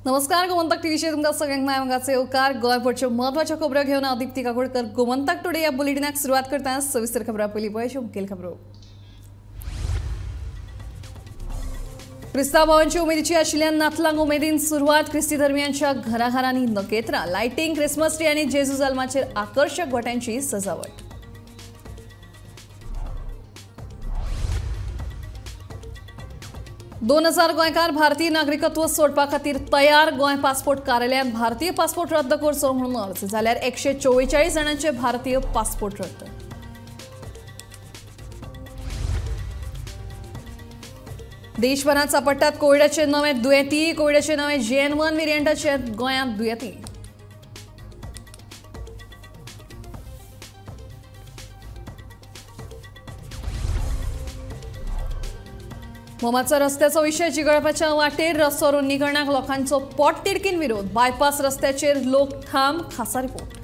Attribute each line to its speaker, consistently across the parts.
Speaker 1: नमस्कार, गोमंतक टीव्हीचेर तुमकां सगळ्यांक माय मोगाचो येवकार. गोंयभरच्यो म्हत्वाच्यो खबरो घेवन हांव दीप्ती काकोडकर गोमंतक टुडे ह्या बुलेटिनाक सुरवात करता. सविस्तर खबरां पयलीं पळय मुखेल खबरो. क्रिस्तांव भावांची उमेदीची आशिल्ल्यान नातलांक उमेदीन सुरवात. क्रिस्ती धर्मियांच्या घराघरांनी नखेत्रां, लायटींग, क्रिसमस ट्री आनी जेजू जल्माचेर आकर्शक गोट्यांची सजावट. दोन हजार गोंयकार भारतीय नागरिकत्व सोडपा खातीर तयार. गोंय पासपोर्ट कार्यालयान भारतीय पासपोर्ट रद्द करचो म्हणून अर्ज जाल्यार 144 जाणांचे भारतीय पासपोर्ट रद्द. देशभरात सापडटात कोविडाचे नवे दुयेंती. कोविडाचे नवे JN1 व्हेरियंटाचे गोंयांत दुयेंती. मोमाचा रस्त्याचो विशय चिगळपाच्या वाटेर रस्तो रुंदीकरणाक लोकांचो पोटतिडकीन विरोध. बायपास रस्त्याचेर लोक ठाम. खासा रिपोर्ट.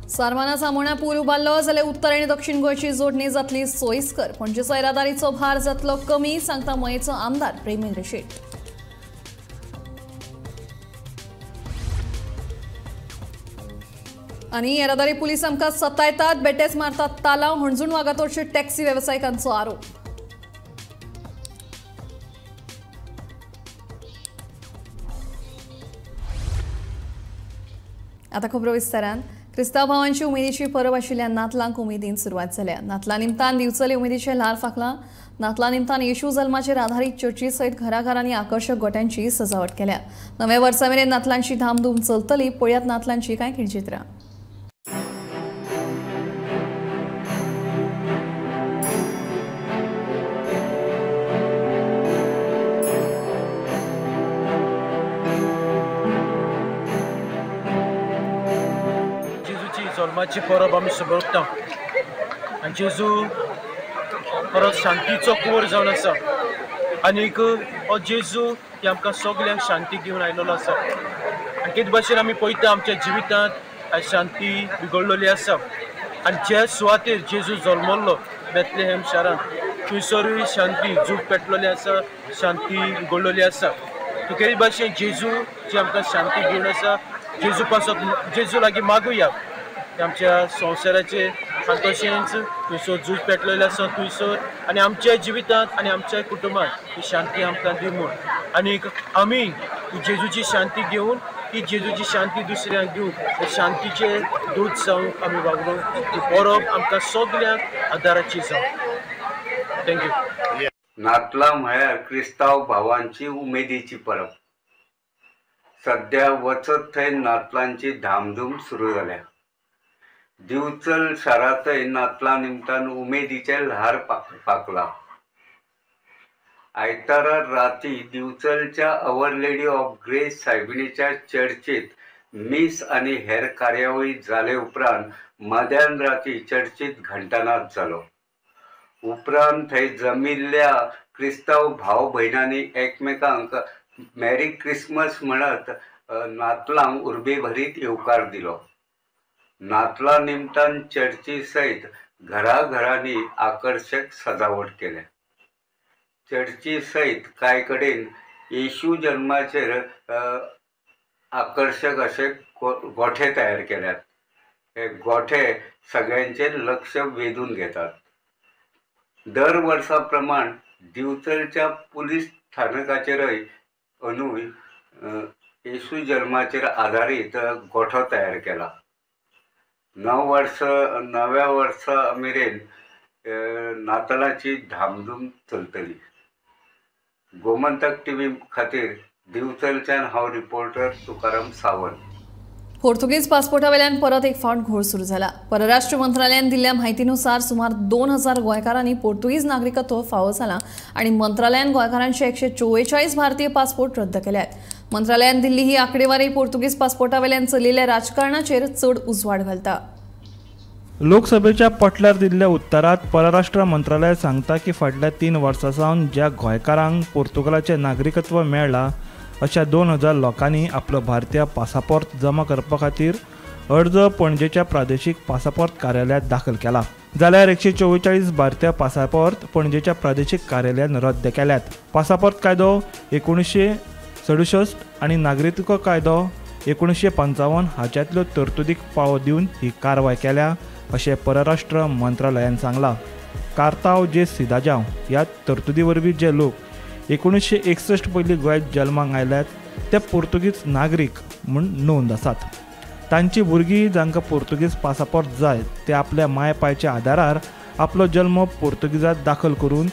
Speaker 1: सारमाना सामोणा पूल उबारलो जाल्यार उत्तर आनी दक्षिण गोंयची जोडणी जातली सोयीस्कर. पणजेचो येरादारीचो भार जातलो कमी, सांगता मयेचो आमदार प्रेमेंद्र शेट. आनी येरादारी पुलीस आमकां सतायतात, बेटेच मारतात तालांव. हणजूण वागातोरचे टॅक्सी वेवसायिकांचो आरोप. आतां खबरो विस्तारान. क्रिस्तांव भावांची उमेदीची परब आशिल्ल्या नातलांक उमेदीन सुरवात जाल्या. नातला निमतान दिवचले उमेदीचें ल्हार फांकलां. नातला निमतान येशू जल्माचेर आधारीत चर्ची सयत घराघरांनी आकर्शक गोट्यांची सजावट केल्या. नव्या वर्सा मेरेन नातलांची धामधूम चलतली. पळयात नातलांची कांय खिणचित्रां.
Speaker 2: जल्माची परब आमी समजता आनी जेजू परत शांतीचो कुंवर जावन आसा आनीक हो जेजू की आमकां सगल्यांक शांती घेवन आयलेलो आसा. आनी तेच भाशेन आमी पळयता आमच्या जिवितांत आयज शांती बिगडलेली आसा आनी ज्या सुवातेर जेजू जल्मल्लो बेथलेहेम शारांत थंयसरूय शांती झूज पेटलेली आसा, शांती बिगडलेली आसा. तेच भाशेन जेजू जी आमकां शांती घेवन आसा, जेजू पासत जेजू लागीं मागुया आमच्या संवसाराचेर आनी तशेंच थंयसर झूज पेटलेलें आसा थंयसर आनी आमच्या जिवितांत आनी आमच्या कुटुंबांत ही शांती आमकां दी म्हूण. आनीक आमी जेजूची शांती घेवन ही जेजूची शांती दुसऱ्यांक दिवन शांतीचे दूत जावंक आमी वागडूंक ही परब आमकां सगल्यांक आदाराची जावं. Thank you.
Speaker 3: नातलां म्हळ्यार क्रिस्तांव भावांची उमेदीची परब. सद्या वचत थंय नातलांची धामधूम सुरू जाल्या. दिवचल शारांतय नातलां निमतान उमेदीचें ल्हार फांकलां. आयतारा राती दिवचलच्या our lady of grace सायबिणीच्या चर्चीत मीस आनी हेर कार्यावळी जाले उपरांत मध्यान राती चर्चीत घंटानाद जालो. उपरांत थंय जमिल्ल्या क्रिस्तांव भाव भयणांनी एकमेकांक मॅरी क्रिसमस म्हणत नातलांक उर्बेभरीत येवकार दिलो. नातला निमतान चर्ची सयत घराघरांनी आकर्शक सजावट केल्या. चर्ची सयत कांय कडेन येशू जल्माचेर आकर्शक अशे गोठे तयार केल्यात. हे गोठे सगळ्यांचे लक्ष वेधून घेतात. दर वर्सा प्रमाण दिवचलच्या पुलीस स्थानकाचेरय अंदूय येशू जल्माचेर आधारीत गोठो तयार केला. नव्या वर्सा मेरेन नातलाची धामधूम चलतली. गोमंतक टीव्ही खातीर दिवचलच्यान हांव रिपोर्टर तुकाराम सावंत.
Speaker 1: पोर्तुगीज पासपोर्टावेल्यान परत एक फावट घोळ सुरू जाला. परराष्ट्र मंत्रालयान दिल्ल्या म्हायतीनुसार सुमार 2000 गोंयकारांनी पोर्तुगीज नागरिकत्व फावो जालां आनी मंत्रालयान गोंयकारांचे 144 भारतीय पासपोर्ट रद्द केल्यात. मंत्रालयान दिल्ली ही आंकडेवारी पोर्तुगीज पासपोर्टावेल्यान चलिल्ल्या राजकारणाचेर चड उजवाड घालता.
Speaker 4: लोकसभेच्या पटल्यार दिल्ल्या उत्तरात परराष्ट्र मंत्रालय सांगता की फाटल्या 3 वर्सां सावन ज्या गोंयकारांक पोर्तुगालाचें नागरिकत्व मेळ्ळां अशा 2000 लोकांनी आपलो भारतीय पासापोर्ट जमा करपा खातीर अर्ज पणजेच्या प्रादेशीक पासापोर्ट कार्यालयांत दाखल केला. जाल्यार 144 भारतीय पासापोर्त पणजेच्या प्रादेशीक कार्यालयान रद्द केल्यात. पासापोर्त कायदो 1967 आनी नागरिकत्व कायदो 1955 हाच्यांतल्यो तरतुदीक पाळो दिवन ही कारवाय केल्या अशें परराष्ट्र मंत्रालयान सांगलां. कार्ताव जे सिदाजांव ह्या तरतुदी वरवीं जे लोक 1961 पयलीं गोंयांत जल्माक आयल्यात ते पोर्तुगीज नागरीक म्हूण नोंद आसात. तांची भुरगीं जांकां पोर्तुगीज पासापोर्त जाय ते आपल्या माय पायच्या आदारार आपलो जल्म पोर्तुगीजांत दाखल करून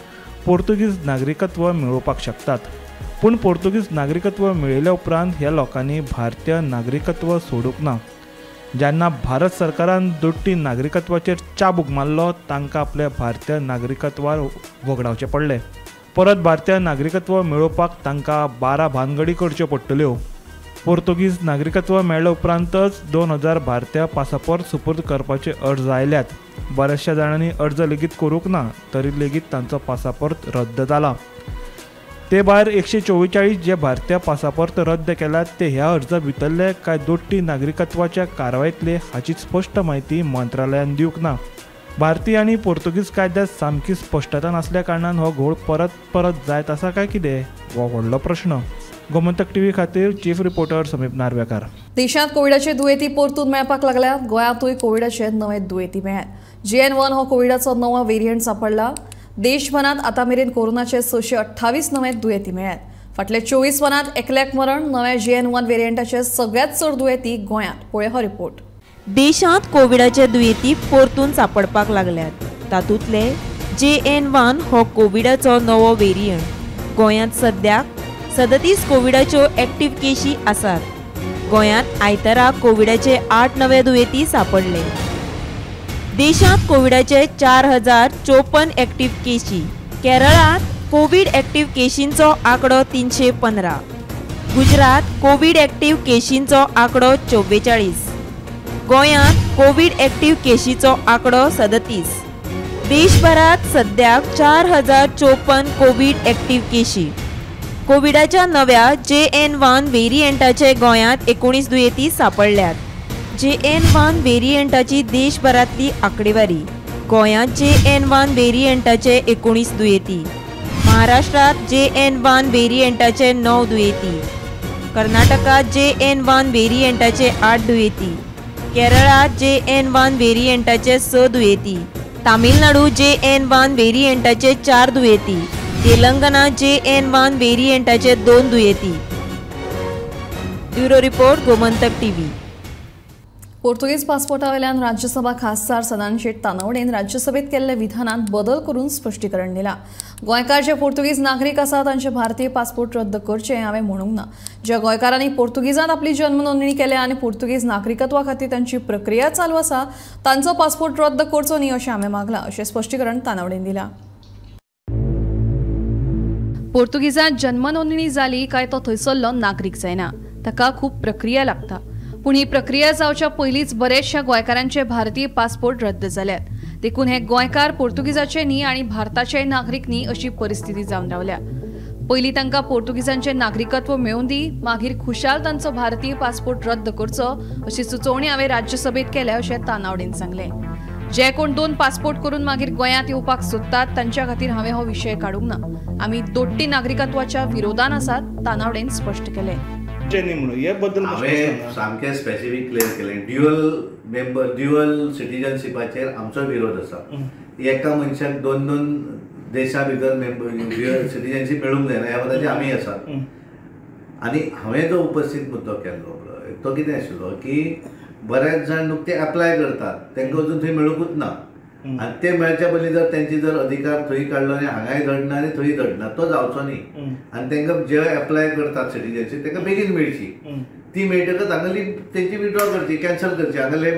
Speaker 4: पोर्तुगीज नागरिकत्व मेळोवपाक शकतात. पूण पोर्तुगीज नागरिकत्व मेळयल्या उपरांत ह्या लोकांनी भारतीय नागरिकत्व सोडूंक ना. जेन्ना भारत सरकारान दोट्टी नागरिकत्वाचेर चाबूक मारलो तांकां आपल्या भारतीय नागरिकत्वार वगडावचें पडलें. परत भारतीय नागरिकत्व मेळोवपाक तांकां 12 भानगडी करच्यो पडटल्यो. पोर्तुगीज नागरिकत्व मेळ्ळे उपरांतच 2000 भारतीय पासापोर्त सुपूर्द करपाचे अर्ज आयल्यात. बऱ्याचशा जाणांनी अर्ज लेगीत करूंक ना तरी लेगीत तांचो पासापोर्त रद्द जाला. ते भायर 144 जे भारतीय पासापोर्त रद्द केल्यात ते ह्या अर्जा भितरले काय दोट्टी नागरिकत्वाच्या कारवायेंतले हाची स्पश्ट म्हायती मंत्रालयान दिवंक ना. भारतीय आनी पोर्तुगीज कायद्यांत सामकी स्पश्टता नासल्या कारणान हो घोळ परत परत जायत आसा काय कितें हो व्हडलो प्रश्न. गोमंतक टीव्ही खातीर चीफ रिपोर्टर समीप नार्वेकार.
Speaker 1: देशांत कोविडाचे दुयेंती परतून मेळपाक लागल्यात. गोंयांतूय कोविडाचे नवे दुयेंती मेळ्ळे. JN1 हो कोविडाचो नवो वेरियंट सापडला. देशभरात आता मेरेन कोरोनाचे 628 नवे दुयेंती मेळ्ळ्यात. फाटल्या 24 वरांत एकल्याक मरण. नव्या JN1 वेरियंटाचे सगळ्यात चड दुयेंती गोंयांत. पळय हो रिपोर्ट.
Speaker 5: देशांत कोविडाचे दुयेंती परतून सापडपाक लागल्यात. तातूंतले JN1 हो कोविडाचो नवो वेरियंट. गोंयांत सद्याक 37 कोविडाच्यो एक्टिव्ह केशी आसात. गोंयांत आयतारा कोविडाचे 8 नवे दुयेंती सापडले. देशांत कोविडाचे 4054 एक्टिव्ह केशी. केरळांत कोविड एक्टिव्ह केशींचो आंकडो 315. गुजरात कोविड एक्टिव्ह केशींचो आंकडो 44. गोंयांत कोविड एक्टिव्ह केशीचो आंकडो 37. देशभरात सद्याक 4054 कोविड एक्टिव्ह केशी. कोविडाच्या नव्या JN1 वेरियंटाचे गोंयांत 19 दुयेंती सापडल्यात. JN1 वेरियंटाची देशभरातली आंकडेवारी. गोंयांत JN1 वेरियंटाचे 19 दुयेंती. महाराष्ट्रात JN1 वेरियंटाचे 9 दुयेंती. कर्नाटकात JN1 वेरियंटाचे 8 दुयेंती. केरळात JN1 वेरियंटाचे 6 दुयेंती. तामिळनाडू JN1 वेरियंटाचे 4 दुयेंती. तेलंगणा JN1 वेरियंटाचे 2 दुयेंती. Bureau report, Gomantak TV.
Speaker 1: Portuguese पासपोर्टावेल्यान Rajya Sabha खासदार सदानंद शेट तानावडेन राज्यसभेत केल्ल्या विधानात बदल करून स्पश्टीकरण दिला. गोंयकार जे पोर्तुगीज नागरीक आसा तांचे भारतीय पासपोर्ट रद्द करचे हांवें म्हणूंक ना. ज्या गोंयकारांनी पोर्तुगीजांत आपली जन्म नोंदणी केल्या आनी पोर्तुगीज नागरिकत्वा खातीर तांची प्रक्रिया चालू आसा तांचो पासपोर्ट रद्द करचो न्ही अशें हांवें मागलां अशें स्पश्टीकरण तानावडेन दिलां. पोर्तुगीजांत जन्म नोंदणी जाली काय तो थंयसरलो नागरीक जायना, ताका खूब प्रक्रिया लागता. पूण ही प्रक्रिया जावच्या पयलींच बरेचशा गोंयकारांचे भारतीय पासपोर्ट रद्द जाल्यात. देखून हे गोंयकार पोर्तुगीजाचे न्ही आनी भारताचे नागरीक न्ही अशी परिस्थिती जावन रावल्या. पयलीं तांकां पोर्तुगीजांचें नागरिकत्व मेळूं दी, मागीर खुशाल तांचो भारतीय पासपोर्ट रद्द करचो अशी सुचोवणी हांवें राज्यसभेत केल्या अशें तानावडेन सांगलें. जे कोण 2 पासपोर्ट करून मागीर गोंयांत येवपाक सोदतात तांच्या खातीर हांवें हो विशय काडूंक ना. आमी दोट्टी नागरिकत्वाच्या विरोधान आसात, तानावडेन स्पश्ट केलें.
Speaker 6: हांवें सामकें स्पेसिफीक क्लियर केलें, ड्युअल मेंबर ड्युअल सिटीजनशिपाचेर आमचो विरोध आसा. एका मनशाक 2-2 देशा भितर मेंबर ड्युअल सिटीजनशीप मेळूंक जायना ह्या मताचे आमी आसात. आनी हांवें जो उपस्थीत मुद्दो केल्लो तो कितें आशिल्लो की बऱ्याच जाण नुकते एप्लाय करतात तांकां अजून थंय मेळुंकूच ना आनी ते मेळच्या पयलीं जर तेंची जर अधिकार थंय काडलो आनी हांगाय घडना आनी थंय घडना तो जावचो न्ही. आनी तांकां जे एप्लाय करतात सिटीजनशीप तांकां बेगीन मेळची, ती मेळटकच हांगाली तेंची विड्रॉ करची, कॅन्सल करची. हांगाले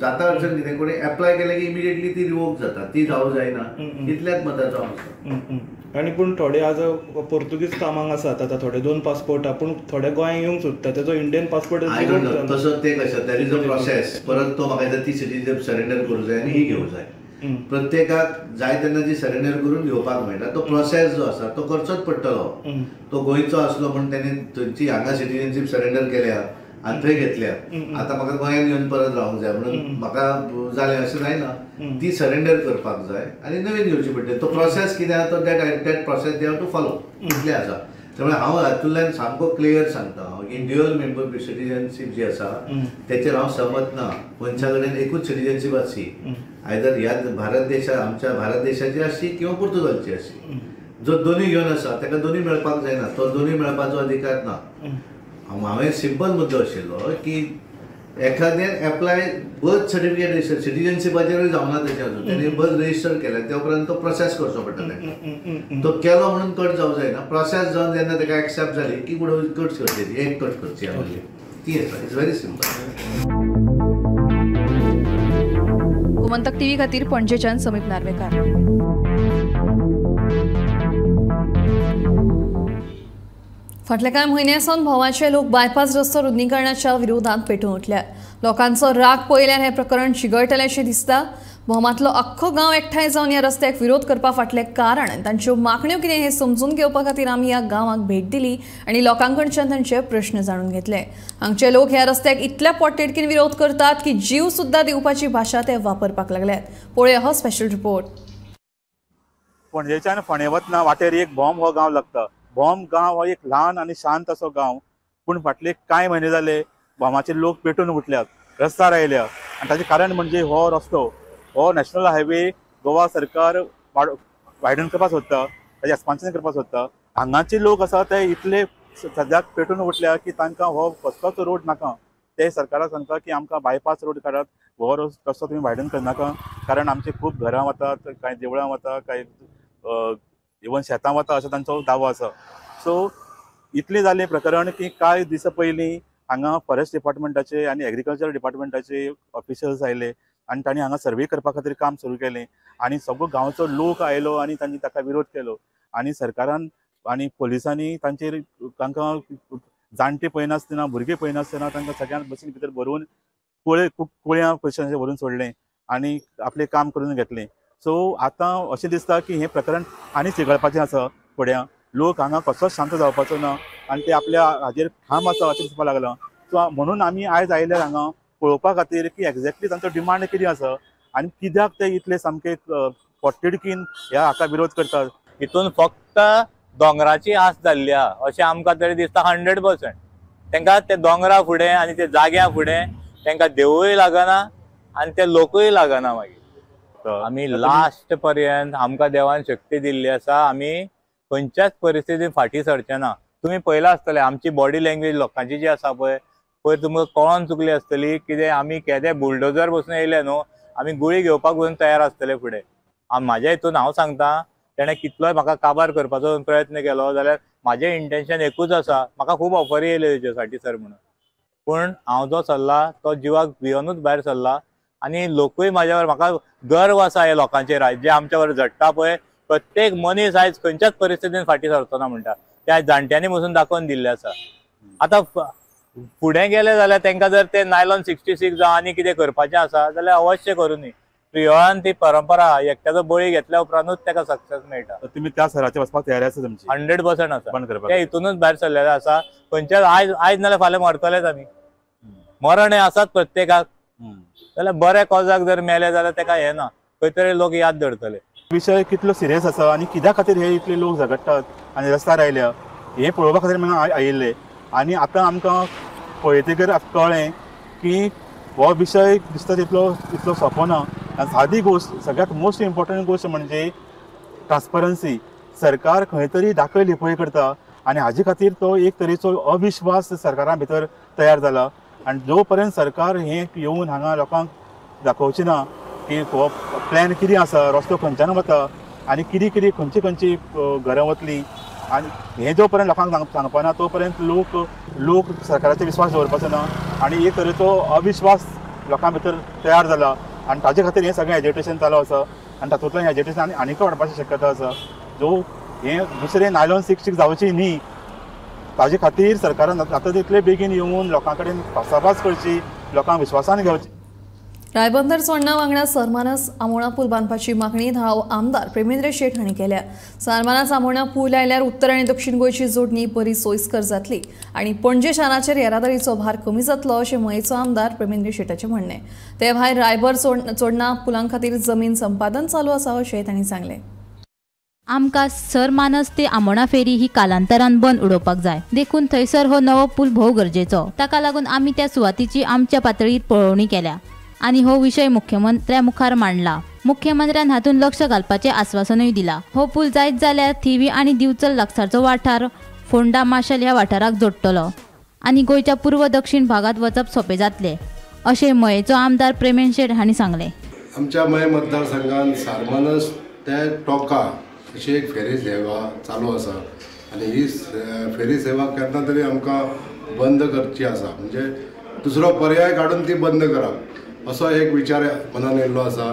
Speaker 6: जाता अडचण कितें कोणी एप्लाय केलें की इमिडिएटली ती रिवोक जाता, ती जावं जायना इतल्याच मताचो आसा.
Speaker 4: आनी पूण थोडे आज पोर्तुगीज कामाक आसात आतां, थोडे 2 पासपोर्ट पूण थोडे गोंयांत येवंक सोदता तेजो इंडियन पासपोर्ट
Speaker 6: तसो ते कशें that is a process. परत तो म्हाका दिसता ती सिटीजन सरेंडर करूंक जाय आनी ही घेवंक जाय. प्रत्येकाक जाय तेन्ना ती सरेंडर करून घेवपाक मेळटा. तो प्रोसेस जो आसा तो करचोच पडटलो. तो गोंयचो आसलो म्हूण तेणी थंयची हांगा सिटीजनशीप सरेंडर केल्या आनी थंय घेतल्या, आतां म्हाका गोंयांत येवन परत रावंक जाय म्हणून म्हाका जालें अशें जायना, ती सरेंडर करपाक जाय आनी नवीन घेवची पडटली. तो प्रोसेस कितें आहा तो that process they have to follow, इतलें आसा. त्यामुळे हांव हातूंतल्यान सामको क्लियर सांगता हांव की ड्युअल मेंबर सिटीजनशीप जी आसा तेचेर हांव सहमत ना. मनशा कडेन एकूच सिटीजनशीप आसची, आयदर ह्या भारत देशा आमच्या भारत देशाची आसची किंवा पुर्तुगालची आसची. जो दोनूय घेवन आसा ताका दोनूय मेळपाक जायना, तो दोनूय मेळपाचो अधिकार ना. हांवें सिंपल मुद्दो आशिल्लो की एखाद्यान एप्लाय बर्थ सर्टिफिकेट सिटीजनशिपाचेरूय जावना तेचें अजून, तेणी बर्थ रजिस्टर केलें त्या उपरांत तो प्रोसेस करचो पडटा ताका, तो केलो म्हणून कट जावंक जायना. प्रोसेस जावन जेन्ना ताका एक्सेप्ट जाली की कट करची, एक कट करची आमची ती आसा. It's very simple.
Speaker 1: Gomantak TV खातीर पणजेच्यान समीप नार्वेकार. फाटल्या कांय म्हयन्यां सावन भोवाचे लोक बायपास रस्तो रुंदीकरणाच्या विरोधात पेटून उठल्यात. लोकांचो राग पळयल्यार हें प्रकरण चिगळटलें अशें दिसता. भोमांतलो अख्खो गांव एकठांय जावन ह्या रस्त्याक विरोध करपा फाटलें कारण आनी तांच्यो मागण्यो कितें हें समजून घेवपा खातीर आमी ह्या गांवाक भेट दिली आनी लोकां कडच्यान तांचे प्रश्न जाणून घेतले. हांगचे लोक ह्या रस्त्याक इतल्या पोटतिडकीन विरोध करतात की जीव सुद्दां दिवपाची भाशा ते वापरपाक लागल्यात. पळोवया हो स्पेशल रिपोर्ट.
Speaker 7: पणजेच्यान फोंडें वतना वाटेर एक भोम हो गांव लागता. भोम गांव हो एक ल्हान आनी शांत असो गांव, पूण फाटले कांय म्हयने जाले भोमाचे लोक पेटून उठल्यात, रस्त्यार आयल्या. आनी ताचें कारण म्हणजे हो रस्तो हो नॅशनल हायवे गोवा सरकार वायडन करपाक सोदता, ताचें एक्सपान्शन करपाक सोदता. हांगाचे लोक आसा ते इतले सद्याक पेटून उठल्या की तांकां हो कसलोच रोड नाका. ते सरकाराक सांगता की आमकां बायपास रोड काडात, हो रस्तो तुमी वायडन करनाका, कारण आमचे खूब घरां वतात, कांय देवळां वता, कांय इवन शेतां वता अशें तांचो दावो आसा. सो इतलें जालें प्रकरण की कांय दिसां पयलीं हांगा फॉरेस्ट डिपार्टमेंटाचे आनी एग्रीकल्चर डिपार्टमेंटाचे ऑफिसर्स आयले आनी तांणी हांगा सर्वे करपा खातीर काम सुरू केलें आनी सगळो गांवचो लोक आयलो आनी तांणी ताका विरोध केलो. आनी सरकारान आनी पोलिसांनी तांचेर तांकां जाणटे पळयनासतना, भुरगीं पळयनासतना तांकां सगळ्यांक बसीन भितर भरून कुळ्यां पयशांचेर व्हरून सोडलें आनी आपलें काम करून घेतलें. सो आतां अशें दिसता की हें प्रकरण आनी चिगळपाचें आसा. फुड्यां लोक हांगा कसोच शांत जावपाचो ना आनी ते आपल्या हाजेर ठाम आसा अशें दिसपाक लागलां. सो म्हणून आमी आयज आयले हांगा पळोवपा खातीर की एक्झॅक्टली तांचो डिमांड कितें आसा आनी कित्याक ते इतले सामके पोटतिडकीन ह्या हाका विरोध करतात.
Speaker 8: हितून फक्त दोंगराची आस जाल्ली आहा अशें आमकां तरी दिसता. 100% तांकां ते दोंगरा फुडें आनी ते जाग्या फुडें तांकां देवूय लागना आनी ते लोकूय लागना. मागीर आमी लास्ट पर्यंत आमकां देवान शक्ती दिल्ली आसा, आमी खंयच्याच परिस्थितीन फाटीं सरचे ना. तुमी पळयलां आसतलें आमची बॉडी लँग्वेज लोकांची जी आसा पळय, पयर तुमकां कळोन चुकली आसतली कितें आमी केदे बुलडोजर बसून येयले न्हू, आमी गुळी घेवपाक बसून तयार आसतले फुडें. म्हाज्या हितून हांव सांगता तेणें कितलोय म्हाका काबार करपाचो प्रयत्न केलो जाल्यार म्हाजें इंटेन्शन एकूच आसा. म्हाका खूब ऑफरी येयल्यो तेच्यो साठी सर म्हणून, पूण हांव जो सरला तो जिवाक भियोनूच भायर सरला. आनी लोकूय म्हाज्यावर, म्हाका गर्व आसा ह्या लोकांचेर आयज जे आमच्यावर झडटा पळय, प्रत्येक मनीस आयज खंयच्याच परिस्थितीन फाटीं सरचो ना म्हणटा ते आयज जाणट्यांनी बसून दाखोवन दिल्लें आसा. आतां फुडें गेले जाल्यार तांकां जर ते नायलॉन 66 जावं आनी कितें करपाचें आसा जाल्यार अवश्य करूं. प्रियोळान ती परंपरा एकट्याचो बळी घेतल्या उपरांतूच ताका सक्सेस मेळटा.
Speaker 7: तुमी त्या सराचेर वचपाक तयार आसा तुमची?
Speaker 8: 100% आसा. ते हितूनच भायर सरलेले आसा. खंयच्याच आयज आयज नाल्यार फाल्यां मरतलेच आमी, मरण हें आसाच प्रत्येकाक. जाल्यार बऱ्या कॉजाक जर मेले जाल्यार ताका हें ना, खंय तरी लोक याद दवरतले.
Speaker 7: विशय कितलो सिरियस आसा आनी कित्या खातीर हे इतले लोक झगडटात आनी रस्त्यार आयल्या हें पळोवपा खातीर हांगा आयिल्ले. आनी आतां आमकां पळयतकीर कळ्ळें की हो विशय दिसता तितलो इतलो सोंपो ना. आनी सादी गोश्ट, सगळ्यांत मोस्ट इम्पॉर्टंट गोश्ट म्हणजे ट्रान्सपरन्सी. सरकार खंय तरी दाखय लिपय करता आनी हाजे खातीर तो एक तरेचो अविश्वास सरकारा भितर तयार जाला. आनी जो पर्यंत सरकार हें येवन हांगा लोकांक दाखोवचें ना की हो प्लॅन कितें आसा, रस्तो खंयच्यान वता आनी कितें कितें खंयची खंयची घरां वतलीं, आनी हें जो पर्यंत लोकांक सांगपाना तो पर्यंत लोक लोक सरकाराचेर विश्वास दवरपाचो ना आनी एक तरेचो अविश्वास लोकां भितर तयार जाला. आनी ताजे खातीर हें सगळें एजिटेशन चालू आसा आनी तातूंतल्यान एजिटेशन आनीक वाडपाची शक्यता आसा. जो हें दुसरें नायलॉन 66 जावची न्ही ताजे खातीर सरकारान आतां तितले बेगीन येवन लोकां कडेन भासाभास करची, लोकांक विश्वासान घेवची.
Speaker 1: रायबंदर चोडणा वांगडा सरमानस आमोणा पूल बांदपाची मागणी थळावो आमदार प्रेमेंद्र शेट हांणी केल्या. सरमानस आमोणा पूल आयल्यार उत्तर आनी दक्षिण गोंयची जोडणी बरी सोयीस्कर जातली आनी पणजे शाराचेर येरादारीचो भार कमी जातलो अशें मयेचो आमदार प्रेमेंद्र शेटाचें म्हणणें. ते भायर रायबर चोडणा पुलां खातीर जमीन संपादन चालू आसा अशें तांणी सांगलें.
Speaker 9: आमकां सरमानस ते आमोणा फेरी ही कालांतरान बंद उडोवपाक जाय, देखून थंयसर हो नवो पूल भोव गरजेचो. ताका लागून आमी त्या सुवातीची आमच्या पातळीर पळोवणी केल्या आनी हो विशय मुख्यमंत्र्या मुखार मांडला. मुख्यमंत्र्यान हातूंत लक्ष घालपाचें आस्वासनूय दिलां. हो पूल जायत जाल्यार थिवी आनी दिवचल लागसारचो वाठार फोंडा माशेल ह्या वाठाराक जोडटलो आनी गोंयच्या पूर्व दक्षिण भागांत वचप सोंपें जातलें अशें मयेचो आमदार प्रेमेंद्र शेट हांणी सांगलें.
Speaker 10: आमच्या मये मतदारसंघात सारमानस ते टोका अशी एक फेरी सेवा चालू आसा आनी ही फेरी सेवा केन्ना तरी आमकां बंद करची आसा, म्हणजे दुसरो पर्याय काडून ती बंद करप असो एक विचार मनान येयल्लो आसा.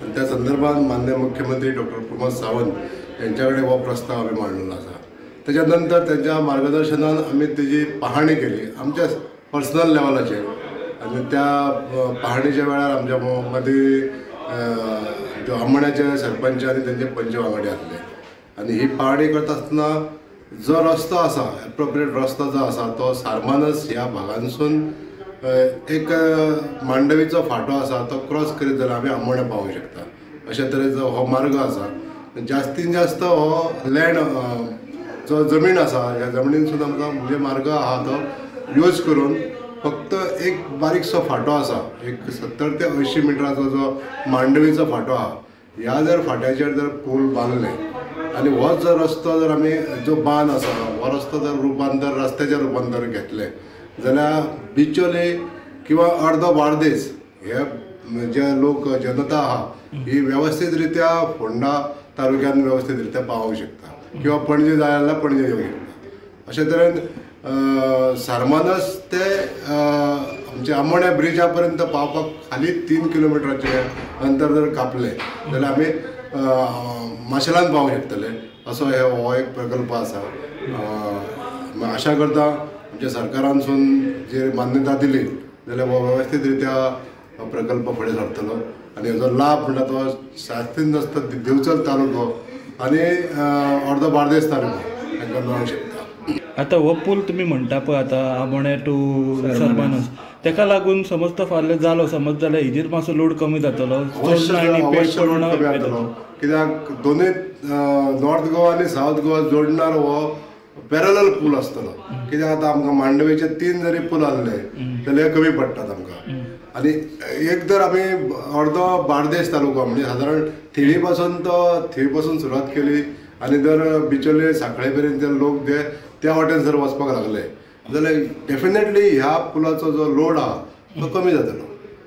Speaker 10: आनी त्या संदर्भात माननीय मुख्यमंत्री डॉक्टर प्रमोद सावंत यांच्या कडेन हो प्रस्ताव आमी मांडलेलो आसा. तेच्या नंतर तेंच्या मार्गदर्शनान आमी तेजी पाहणी केली आमच्या पर्सनल लेवलाचेर आनी त्या पाहणीच्या वेळार आमच्या मदीं आमोण्याचे सरपंच आनी तेंचे पंच वांगडी आसले आनी ही पाहणी करता आसतना जो रस्तो आसा एप्रोप्रिएट रस्तो जो आसा तो सारमानस ह्या भागांसून एक मांडवीचो फांटो आसा तो क्रॉस करीत जाल्यार आमी आमोण्या पावूंक शकता. अशे तरेचो हो मार्ग आसा. जास्तीन जास्त हो लँड जो जमीन आसा ह्या जमनीनसून आमकां म्हणजे मार्ग आहा तो यूज करून फक्त एक बारीकसो फांटो आसा एक 70 ते 80 मिटराचो जो मांडवीचो फांटो आहा ह्या जर फांट्याचेर जर पूल बांदले आनी हो जो रस्तो जर आमी जो बांद आसा हो रस्तो जर रुपांतर रस्त्याचें रुपांतर घेतलें जाल्यार बिचोले किंवा अर्दो बार्देस हे जे लोक जनता आहा ही वेवस्थीत रित्या फोंडा तालुक्यान वेवस्थीत रित्या पावोवंक शकता किंवा पणजे जाय जाल्यार पणजे येवंक शकता. अशे तरेन सारमानस ते आमच्या आमोण्या ब्रिजा पर्यंत पावपाक खाली 3 किलोमिटराचें अंतर जर कापलें जाल्यार आमी माशेलान पावूंक शकतले असो हो एक प्रकल्प आसा. आशा करता आमच्या सरकारानसून जे मान्यता दिली जाल्यार हो वेवस्थीत रित्या प्रकल्प फुडें सरतलो आनी हेजो लाभ म्हणटा तो जास्तीन जास्त दिवचल तालुको आनी अर्दो बार्देस तालुको तांकां मेळूंक शकता.
Speaker 4: आतां हो पूल तुमी म्हणटा पळय आतां आमोणें टू सरमानस तेका लागून समज तो फाल्यां जालो समज जाल्यार हेजेर मातसो लोड कमी जातलो, अवश्य लोड
Speaker 10: कमी जातलो. कित्याक दोनूय नॉर्थ गोवा आनी सावथ गोवा जोडणार हो पॅरलल पूल आसतलो. कित्याक आतां आमकां मांडवीचे 3 जरी पूल आहले जाल्यार कमी पडटात आमकां. आनी एक जर आमी अर्दो बार्देस तालुको म्हणजे सादारण थिवी पासून तो थिवी पासून सुरवात केली आनी जर बिचोले सांखळे मेरेन जे लोक जे त्या वाटेन जर वचपाक लागले जाल्यार डेफिनेटली ह्या पुलाचो जो लोड आहा तो कमी जातलो.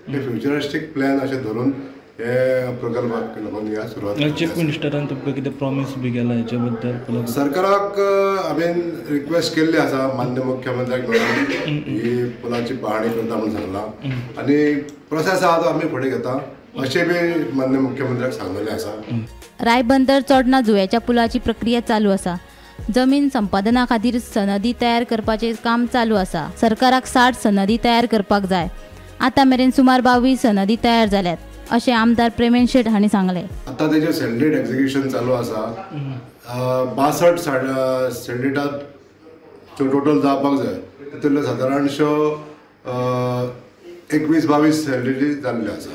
Speaker 10: हे फ्युचरिस्टीक प्लॅन अशें धरून हे प्रकल्पाक लागून ह्या सुरवात.
Speaker 4: चीफ मिनिस्टरान तुमकां कितें प्रॉमीस बी केला हेचे बद्दल?
Speaker 10: सरकाराक हांवें रिक्वेस्ट केल्ली आसा मान्य मुख्यमंत्र्याक मेळून ही पुलाची पाहणी करता म्हूण सांगलां आनी प्रोसेस आहा तो आमी फुडें घेता अशें बी मान्य मुख्यमंत्र्याक सांगलेलें आसा.
Speaker 9: रायबंदर चोडणा जुंव्याच्या पुलाची प्रक्रिया चालू आसा. जमीन संपादना खातीर सनदी तयार करपाचें काम चालू आसा. सरकाराक 60 सनदी तयार करपाक जाय. आतां मेरेन सुमार 22 सनदी तयार जाल्यात अशें आमदार प्रेमेंद्र शेट हांणी सांगलें.
Speaker 10: आतां तेजें सेल्डेट एक्झिक्युशन चालू आसा. 62 सेल्डेटां टोटल जावपाक जाय तितूंतल्यो सादारणश्यो 21-22 सेल्डेटी जाल्ल्यो आसा.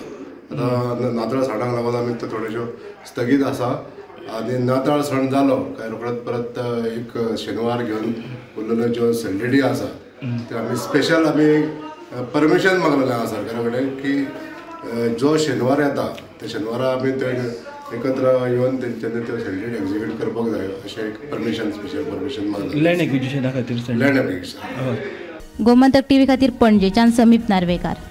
Speaker 10: आतां नातळ सणाक लागून आमी त्यो थोड्योश्यो स्थगीत आसा आनी नाताळ सण जालो काय रोखडोच परत एक शेनवार घेवन उरलेल्यो ज्यो सेल्डेटी आसा त्यो आमी स्पेशल आमी परमिशन मागलेलें आसा सरकारा कडेन की जो शेनवार येता त्या शेनवारा आमी ते एकत्र येवन तेंच्यांनी त्यो सेल्डेट एक्झिक्यूट करपाक जाय अशें एक परमिशन स्पेशल परमिशन मागलें
Speaker 4: लँड एक्विजिशना खातीर.
Speaker 10: Land acquisition.
Speaker 9: Gomantak TV खातीर पणजेच्यान समीप नार्वेकार.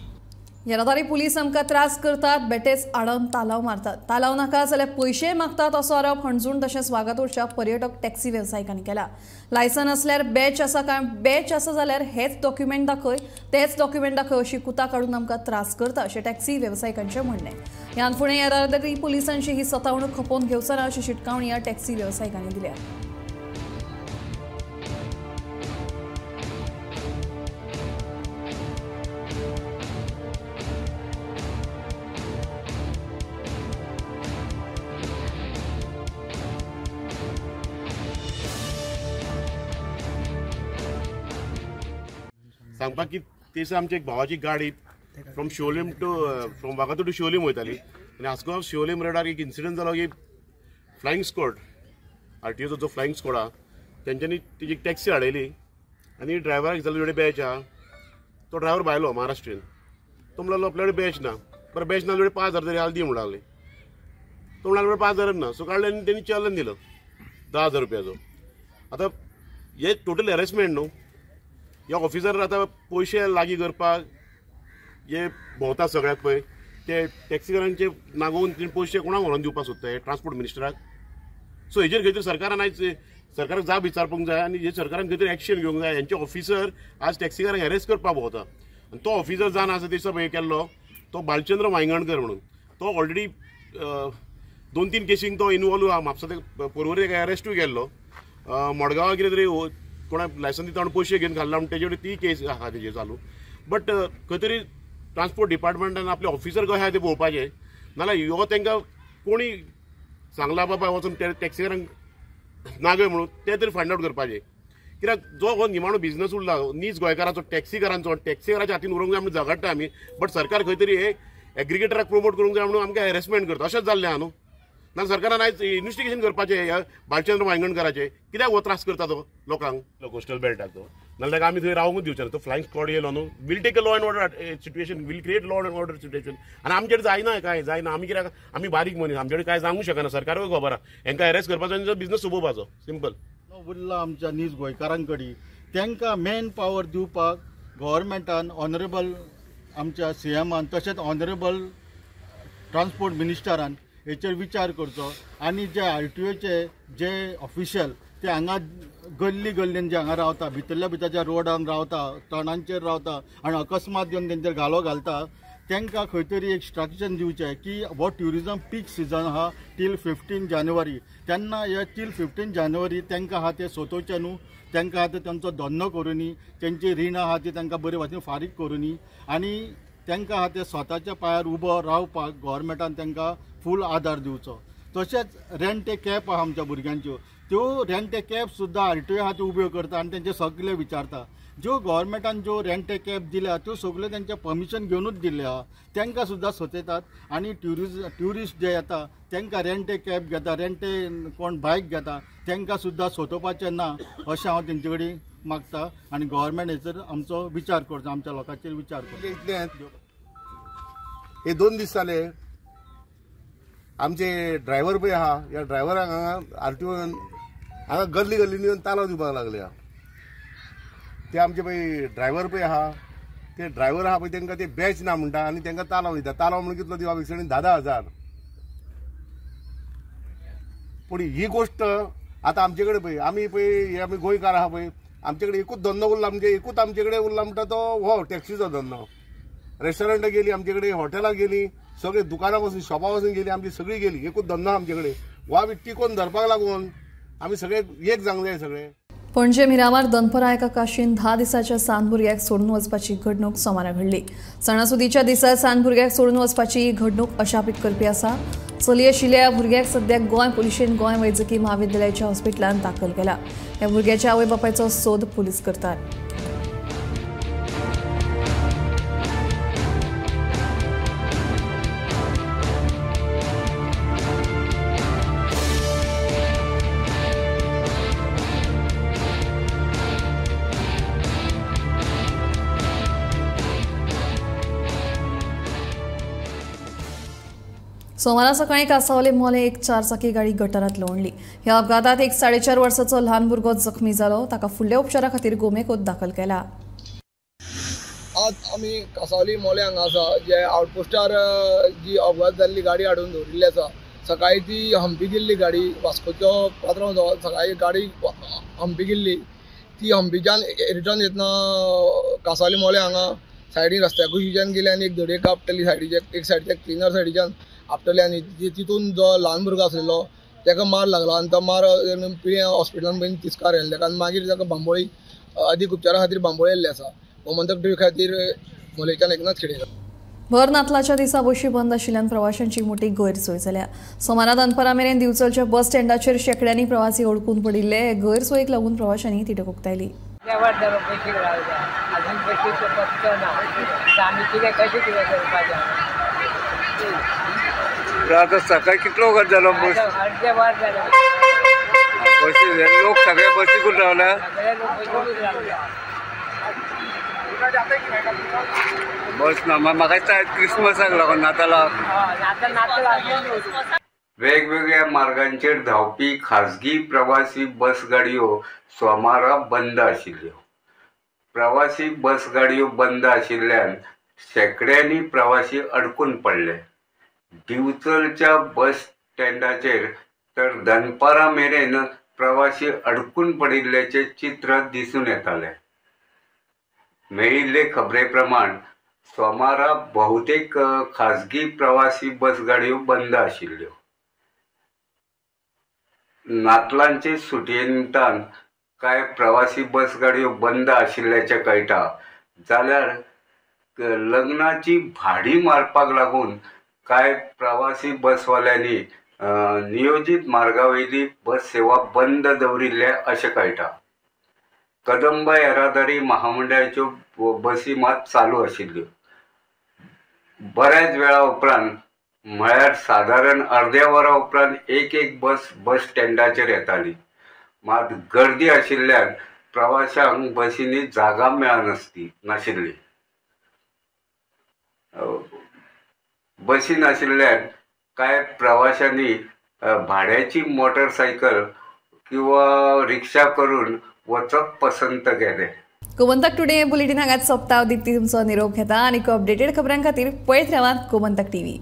Speaker 1: येरादारी पुलीस आमकां त्रास करतात, बेटेच आडम तालाव मारतात, तालाव नाका जाल्यार पयशे मागतात असो आरोप हणजूण तशेंच वागातोरच्या पर्यटक टॅक्सी वेवसायिकांनी केला. लायसन आसल्यार बॅच आसा काय बॅच आसा जाल्यार हेच डॉक्युमेंट दाखय तेच डॉक्युमेंट दाखय अशी कुतां काडून आमकां त्रास करता अशें टॅक्सी वेवसायिकांचें म्हणणें. ह्यान फुडें येरादारी पुलिसांची ही सतावणूक खपोवन घेवचो ना अशी शिटकावणी ह्या टॅक्सी वेवसायिकांनी दिल्या.
Speaker 11: सांगपाक की तेस आमच्या एक भावाची गाडी from Siolim to from Vagator to Siolim वयताली आनी आसगांव शिवोलीम रोडार एक इन्सिडंट जालो की फ्लायिंग स्क्वॉड आरटीओचो जो फ्लायिंग स्क्वॉड आहा तेंच्यांनी तेजी एक टॅक्सी हाडयली आनी ड्रायव्हराक जालो तुजे बॅच आहा, तो ड्रायव्हर भायलो महाराष्ट्रीयन, तो म्हणलो आपल्या कडेन बॅच ना, बरें बॅच ना तुजे 5,000 तरी आल दी म्हणून लागले, तो म्हणलो 5,000 ना, सो काडले आनी तेणी चलन दिलो 10,000 रुपयाचो। आतां हे टोटल हॅरेसमेंट न्हू, ह्या ऑफिसर आतां पयशे लागीं करपाक हे भोंवता सगळ्याक पळय ते टॅक्सीकारांचे नागोवन ते पयशे कोणाक व्हरोन दिवपाक सोदता हे ट्रान्सपोर्ट मिनिस्टराक। सो हेजेर खंय तरी सरकारान आयज सरकाराक जाप विचारपाक जाय आनी हे सरकारान खंय तरी एक्शन घेवंक जाय। हेंचे ऑफिसर आज टॅक्सीकारांक हॅरेस करपाक भोंवता आनी तो ऑफिसर जावन आसा तेसो हे केल्लो तो बालचंद्र वायंगणकर म्हणून, तो ऑलरेडी 2-3 केसींक तो इनवॉल्व आहा। म्हापसा ते पोरवरी अरेस्टूय केल्लो, मडगांवा कितें तरी कोणाक लायसन्स दिता म्हणून पयशे घेवन घाल्ला म्हणून तेजे कडेन ती केस आहा तेजेर चालू। बट खंय तरी ट्रान्सपोर्ट डिपार्टमेंटान आपले ऑफिसर कशें आहा ते पळोवपाचें, नाजाल्यार ह्यो तांकां कोणी सांगला बाबा वचून ते टॅक्सीकारांक नागय म्हणून ते तरी फायंड आवट करपाचें। कित्याक जो हो निमाणो बिजनस उरला नीज गोंयकाराचो टॅक्सीकारांचो, टॅक्सीकाराच्या हातीन उरोंक जाय म्हणून झगडटा आमी, बट सरकार खंय तरी हे एग्रिगेटराक प्रमोट करूंक जाय म्हणून आमकां हॅरेसमेंट करता, अशेंच जाल्लें आहा न्हू। नाजाल्यार सरकारान आयज इन्वेस्टिगेशन करपाचें ह्या बालचंद्र वायंगणकराचें, कित्याक हो त्रास करता तो लोकांक कोस्टल बेल्टाक तो, नाजाल्यार ताका आमी थंय रावंकूच दिवचे ना। तो फ्लायिंग स्क्वॉड येयलो न्हू, will take a law and order situation, will create law and order situation. आनी आमचेर जायना कांय जायना, आमी कित्याक आमी बारीक मनीस, आमचे कडेन कांय सांगूंक शकना, सरकारूय खबर आहा हेंकां हॅरेस करपाचो आनी बिजनस सोंपोवपाचो सिंपल।
Speaker 12: उरला आमच्या नीज गोंयकारां कडेन तांकां मॅन पावर दिवपाक गव्हर्मेंटान ऑनरेबल आमच्या सीएमान तशेंच ऑनरेबल ट्रान्सपोर्ट मिनिस्टरान हेचेर विचार करचो आनी जे आरटीओचे जे ऑफिशियल ते हांगा गल्ली गल्लीन जे हांगा रावता, भितरल्या भितरच्या रोडान रावता, तणांचेर रावता आनी अकस्मात येवन तेंचेर घालो घालता, तांकां खंय तरी एक इंस्ट्रक्शन दिवचें की हो ट्युरिजम पीक सिजन आहा टील 15 जानेवारी, तेन्ना हे टील 15 जानेवारी तांकां आहा ते सोतोवचें न्हू, तांकां आहा ते तांचो धंदो करुनी, तेंची रिणां आहा ती तांकां बरे भाशेन फारीक करुनी आनी तांकां आहा ते स्वताच्या पांयार उबो रावपाक गव्हर्मेंटान तांकां फूल आदार दिवचो। तशेंच रेंट ए कॅब आहा आमच्या भुरग्यांच्यो, त्यो रेंट ए कॅब सुद्दां आरटीओ आहा त्यो उब्यो करता आनी तेंचे सगळे विचारता। ज्यो गव्हर्मेंटान ज्यो रेंट ए कॅब दिल्या त्यो सगळ्यो तेंचे परमिशन घेवनूच दिल्ले आहा, तांकां सुद्दां सतयतात आनी ट्युरिस्ट जे येता तांकां रेंट ए कॅब घेता, रेंट ए कोण बायक घेता तांकां सुद्दां सोदोवपाचें ना अशें हांव तेंचे कडेन मागता आनी गव्हर्मेंट हेचेर आमचो विचार करचो, आमच्या लोकांचेर विचार करचो।
Speaker 13: इतलें हे 2 दीस जाले आमचे ड्रायव्हर पळय आहा, ह्या ड्रायव्हरांक हांगा आरटीओ हांगा गल्ली गल्लीन येवन तालाव दिवपाक लागले। ते आमचे पळय ड्रायव्हर पळय आहा, ते ड्रायव्हर आहा पळय तांकां ते बॅच ना म्हणटा आनी तांकां तालाव दिता, तालाव म्हणून कितलो दिवप एकसणी 10,000। पूण ही गोश्ट आतां आमचे कडेन पळय आमी पळय हे आमी गोंयकार आहा पळय, आमचे कडेन एकूच धंदो उरला, म्हणजे एकूच आमचे कडेन उरला म्हणटा तो हो टॅक्सीचो धंदो। रेस्टॉरंटां गेली आमचे कडेन, हॉटेलां गेली, सगळे दुकानां पासून शॉपां पासून गेली, आमची सगळी गेली, एकूच धंदो आमचे कडेन। हो आमी टिकोवन धरपाक लागून आमी सगळे एक जावंक जाय सगळे।
Speaker 1: पणजे मिरामार दनपरां एका काशीन 10 दिसाच्या सान भुरग्याक सोडून वचपाची घडणूक सोमारा घडली। सणासुदीच्या दिसा सान भुरग्याक सोडून वचपाची ही घडणूक अशापीत करपी आसा। चली आशिल्ल्या भुरग्याक सद्याक गोंय पुलिशेन गोंय वैजकी म्हाविद्यालयाच्या हॉस्पिटलांत दाखल केला। ह्या भुरग्याच्या आवय बापायचो सोद पुलीस करतात। सोमारा सकाळी कासावले मोले एक चारचाकी गाडी गटारात लोंडली। ह्या अपघातात एक 4.5 वर्साचो ल्हान भुरगो जखमी जालो, ताका फुडल्या उपचारा खातीर गोमेकोत दाखल केला।
Speaker 14: आज आमी कासावली मोले हांगा आसा, जे आउटपोस्टार जी अपघात जाल्ली गाडी हाडून दवरिल्ली आसा। सकाळी ती हम्पी गेल्ली गाडी, वास्कोचो पात्रांव सकाळी गाडी हम्पी गेल्ली, ती हम्पीच्यान रिटर्न येतना कासावली मोले हांगा सायडीन रस्त्या कुशीच्यान गेली आनी एक धडयेक आपटली सायडीचे, एक सायडीच्या क्लिनर सायडीच्यान आपटले आनी तितून जो ल्हान भुरगो आसलेलो ताका मार लागला आनी तो मार पिळ्यां हॉस्पिटलान पयलीं तिस्कार येयल्ले आनी मागीर ताका बांबोळी अदीक उपचारा खातीर बांबोळी येयल्ले आसा। गोमंतक टिव्ही खातीर मोलेच्यान एकनाथ खेडेकर।
Speaker 1: भर नातलाच्या दिसा बशी बंद आशिल्ल्यान प्रवाशांची मोठी गैरसोय जाल्या। सोमारा दनपरां मेरेन दिवचलच्या बस स्टँडाचेर शेंकड्यांनी प्रवासी अडकून पडिल्ले। गैरसोयीक लागून प्रवाशांनी तिडक उक्तायली।
Speaker 15: बसीचो पत्तो ना. आमी कितें कशें कितें करपाचें?
Speaker 3: आतां सकाळी कितलो वगत जालो? बस
Speaker 15: अर्दे वर जालें.
Speaker 3: बसी लोक सगळे बसीकूच रावल्या?
Speaker 15: सगळे लोक बसीकूच रावल्या.
Speaker 3: बस ना, म्हाका दिसता क्रिसमसाक लागून नातालाक.
Speaker 15: नाताल नाताल.
Speaker 3: वेगवेगळ्या मार्गांचेर धांवपी खाजगी प्रवासी बस गाडयो सोमारा बंद आशिल्ल्यो. प्रवासी बस गाडयो बंद आशिल्ल्यान शेंकड्यांनी प्रवासी अडकून पडले. दिवचलच्या बस स्टँडाचेर तर दनपारां मेरेन प्रवासी अडकून पडिल्ल्याचें चित्र दिसून येतालें. मेळिल्ले खबरे प्रमाण सोमारा बहुतेक खाजगी प्रवासी बस गाडयो बंद आशिल्ल्यो. नातलांचे सुटये निमतान कांय प्रवासी बस गाडयो बंद आशिल्ल्याचें कळटा, जाल्यार लग्नाची भाडी मारपाक लागून कांय प्रवासी बसवाल्यांनी नियोजीत मार्गावयली बस सेवा बंद दवरिल्ले अशें कळटा. कदंबा येरादारी महामंडळाच्यो बसी मात चालू आशिल्ल्यो. बऱ्याच वेळा उपरांत म्हळ्यार सादारण अर्द्या वरा उपरांत एक एक बस बस स्टँडाचेर येताली. मात गर्दी आशिल्ल्यान प्रवाशांक बसींनी जागा मेळनासली नाशिल्ली. बसी नाशिल्ल्यान कांय प्रवाशांनी भाड्याची मोटरसायकल किंवा रिक्षा करून वचप पसंत केलें.
Speaker 1: गोमंतक टुडे बुलेटीन हांगाच सोंपता. दीप्ती तुमचो निरोप घेता आनी अपडेटेड खबरां खातीर पळयत रावात गोमंतक टीव्ही.